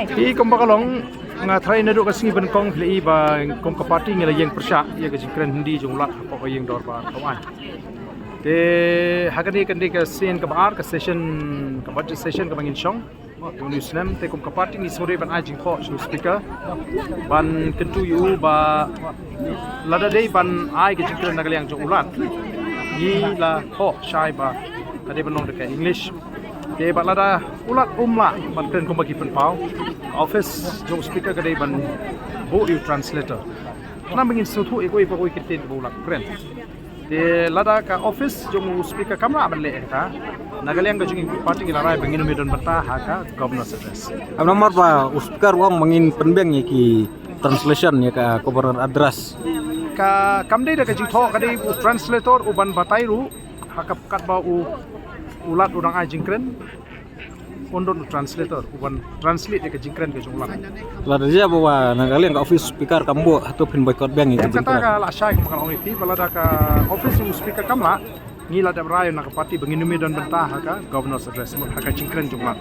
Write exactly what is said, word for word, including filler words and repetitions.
Te kumba ka long, nga tharai naduh ka sngi ba nyngkong phi la i ba kum ka party ngi la ïeng pyrshah ïa ka jingkren Hindi jong u Lat hapoh ka ïing dorbar ka wai. Te ha kane kan dei ka sien kaba ar, ka session, ka budget session kaba ngin shong. Te u snem te kum ka party ngi sngewdei ban ai jingthoh sha u speaker ban kyntu ïa u ba lada dei ban ai ka jingkren na ka liang jong u Lat, ngi la thoh shai ba ka dei ban long da ka English. Te ba lada u Lat um lah ban kren kumba ki pynpaw, office jong u speaker ka dei ban buh ïa u translator. Namar ba ngin sngewthuh ïa kawei pa kawei ka ktien kaba u Lat kren. Te lada ka office jong u speaker kam lah ban leh kata, na ka liang ka jong ngi ka party ngi la rai ba ngin ym don bynta ha ka governor's address. Namar ba u speaker u ong ba ngin pynbiang ïa ki translation ïa ka governor address. Ka kam dei da ka jingthoh, ka dei u translator u ban batai ruh ha ka katba u, u Lat u dang ai jingkren. Un don u translator u ban translate ïa ka jingkren ka jong u Lat. Lada jia ba na ka liang ka office speaker kam buh, hato phin boycott biang ïa ka jingkren? Em, kata ka la shai, kumba nga la ong ïa phi, ba lada ka office jong u speaker kam lah, ngi la dep rai na ka party ba ngin ym don bynta ha ka governor's address, ha ka jingkren jong u Lat.